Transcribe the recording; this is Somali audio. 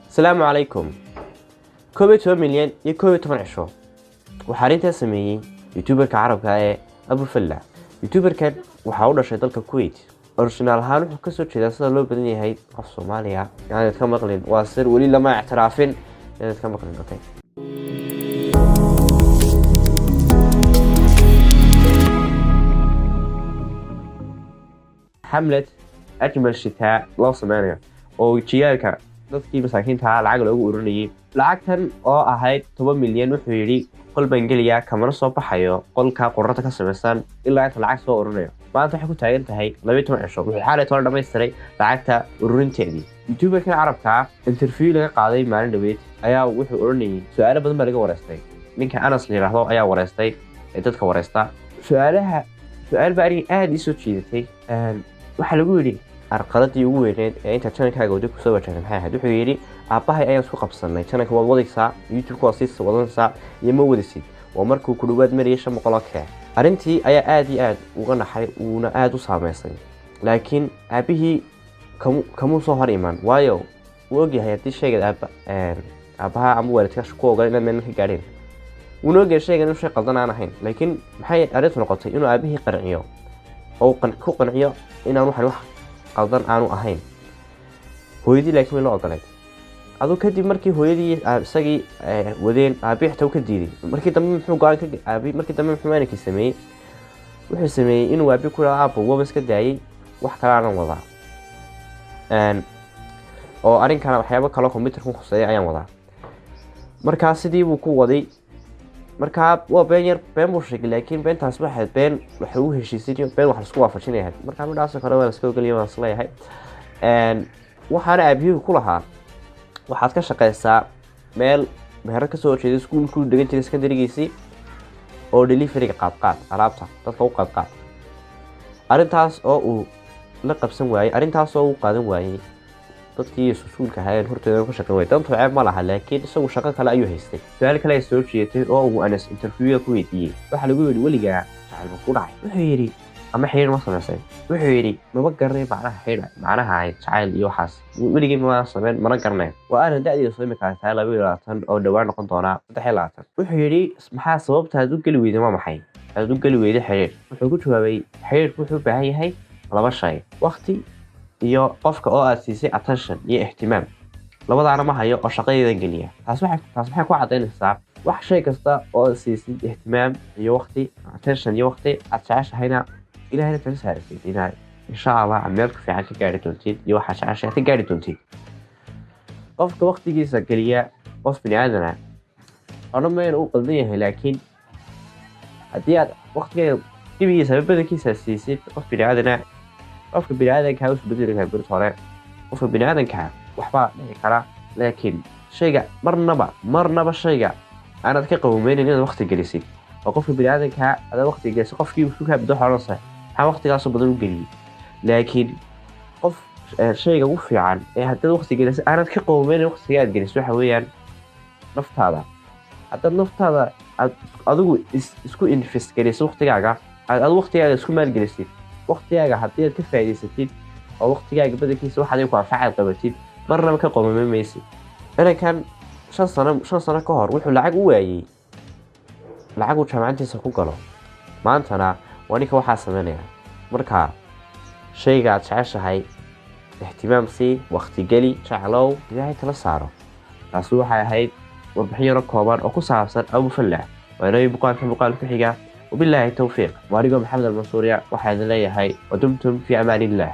Asalaamu calaykum. 11 milyan iyo 11 cisho waxaa arrintaa sameeyey youtuberka Carabka ee Abu Falla. Youtuberkan waxaa u dhashay dalka Kuwait. Original ahaan wuxuu kasoo jeedaa, sida loo badan yahay, qof Soomaaliya. Inaanad ka maqlin, waa sir weli lama ictiraafin. Inaanad ka maqlin, okay. Xamlad Ajmal Shitaa loo sameynayo oo jiyaalka dadkii masaakiinta ahaa lacag loogu ururinayay, lacagtan oo ahayd 10 milyan. Wuxuu yidhi, "Qol baan geliyaa, kamana soo baxayo qolka qurarta ka samaysan ilaa inta lacag soo ururinayo." Maanta waxay ku taagan tahay 12 cisho. Wuxuu xaalay toban dhamaystiray lacagta ururinteedii. Youtuberkan Carabkaa interview laga qaaday maalin dhaweyd ayaa wuxuu oranayay, su-aalo badan baa laga wareystay. Ninka Anas la yidhaahdo ayaa wareystay ee dadka wareysta su-aalaha. Su-aal baa aniga aada ii soo jiidatay. Waxaa lagu yidhi, "Arqaladii ugu weyneed ee inta channelkaaga wadi kusoo wajahday maxay ahayd?" Wuxuu yidhi, "Aabbahay ayaan isku qabsanay. Channelka waad wadaysaa, YouTube-ka waad sii wadanaysaa iyo ma wadisid?" Waa markuu ku dhowaad marayay 500 kee. Arrintii ayaa aada iyo aada uga naxay, uuna aada u saameysay, laakiin aabbihii kamuu soo hor iman, waayo wuu ogyahay haddii shayga aaba aabbaha ama waalidka ku ogola inaad meel ka gaadheen. Wuuna ogyahay shaygan inuu shay qaldan aan ahayn. Laakiin maxay arrintu noqotay? Inuu aabihii qanciyo oo ku qanciyo inaan waxan wax qaldan aanu ahayn. Hooyadii laakiin way la ogoleyd. Aduu kadib markii hooyadii isagii wadeen, aabihii xitaa uu ka diiday. Markii dambe muxuu go-aan ka aabi markii dambe muxuu maalinkii sameeyey? Wuxuu sameeyey inuu aabi ku dhaha, "Aabbo, waba iska daayey, wax kale aanan wadaa oo arrinkana waxyaabo kaloo computerka khuseeya ayaan wadaa." Markaa sidii buu ku waday. Markaa waa been yar, been buu sheegay, laakiin beentaas waxay been waxay u heshiisinayo, been wax laisku waafajinaya. Markaa midhaasoo kale waa laska ogolaya, waan isleeyahay. Waxaana aabiyuhu ku lahaa, "Waxaad ka shaqeysaa meel meherad kasoo horjeeda iskuulkuu dhigan jiray secondarygiisii oo deliveryga qaadqaad, alaabta dadka u qaadqaad." Arrintaas oo uu la qabsan waayey, arrintaas oo uu qaadan waayey, dadkii iskuulka ahaayeen hortooda ka shaqeyn waayey. Dantu ceeb ma laha, laakiin isagu shaqo kale ayuu haystay. Su-aal kale ay soo jeetay oo uu Anas interviewga ku weydiiyey, waxaa lagu yidhi, "Weligaa jacayl ma ku dhacay?" Wuxuu yidhi, "Ama xiriir ma samaysay?" Wuxuu yidhi, "Maba garanay macnaha xidhiidh, macnaha ay jacayl iyo waxaas. Weligay ma samayn, mana garanayn." Waa aanan da'deeda soo imika tahay 22 oo dhowaan noqon doonaa 23. Wuxuu yidhi, "Maxaa sababta aad u geli weyday? Waa maxay aad u geli weyday xidhiidh?" Wuxuu ku jawaabay, "Xidhiidhku wuxuu u baahan yahay laba shay: waqti iyo qofka oo aad siisay attention iyo ihtimaam. Labadaana ma hayo oo shaqadeydan geliya." Taas maxay ku caddaynaysaa? Wax shay kasta oo aad siisid ihtimaam iyo waqti, attention iyo waqti, aad jeceshahayna, Ilahayna tala saartid, inaad insha Allah aad meel ka fiican ka gaari doontid iyo waxaad jeceshahay ka gaari doontid. Qofka waqtigiisa geliya qof bini aadana, odhan mayna uu qaldan yahay, laakiin haddii aad waqtigeeda gebigiisa ama badankiisa siisid qof bini aadana, qofka bini aadanka isu bedeli karaa berit hore. Qofka bini aadanka waxbaa dhici kara, laakiin shayga marnaba, marnaba shayga aanaad ka qawmeynin inaad waqti gelisid oo qofka bini aadanka adaad waqti gelisid, qofkii wuxuu kaa beddo xoranaysa, "Maxaa waqtigaasoo badan u geliyey?" Laakiin qof shayga ugu fiican ee haddaad waqti gelisid aanad ka qawmeynin waqtiga aad gelisid waxa weeyaan naftaada. Haddaad naftaada aad adigu isku invest gelisid, waqtigaaga aad adigu waqtigaaga isku maalgelisid, waqtigaaga haddii aad ka faa'iidaysatid oo waqtigaaga badankiisa wax adiga ku anfacaad qabatid, marnaba ka qomame maysid. Inankan 5 sano, 5 sano ka hor wuxuu lacag u waayey lacag uu jaamacaddiisa ku galo. Maantana waa ninka waxaa sameynaya. Marka shayga aad jeceshahay ihtimaam sii, waqti geli, jeclow, Ilaahay tala saaro. Taasi waxay ahayd warbixin yaro kooban oo ku saabsan Abu Fallah. Waa inooyi muuqaalka muuqaal ku xiga. Wabilaahi towfiiq. Waa anigoo Maxamed Almansuuriya, waxaa idin leeyahay wadumtum fi amaan illah.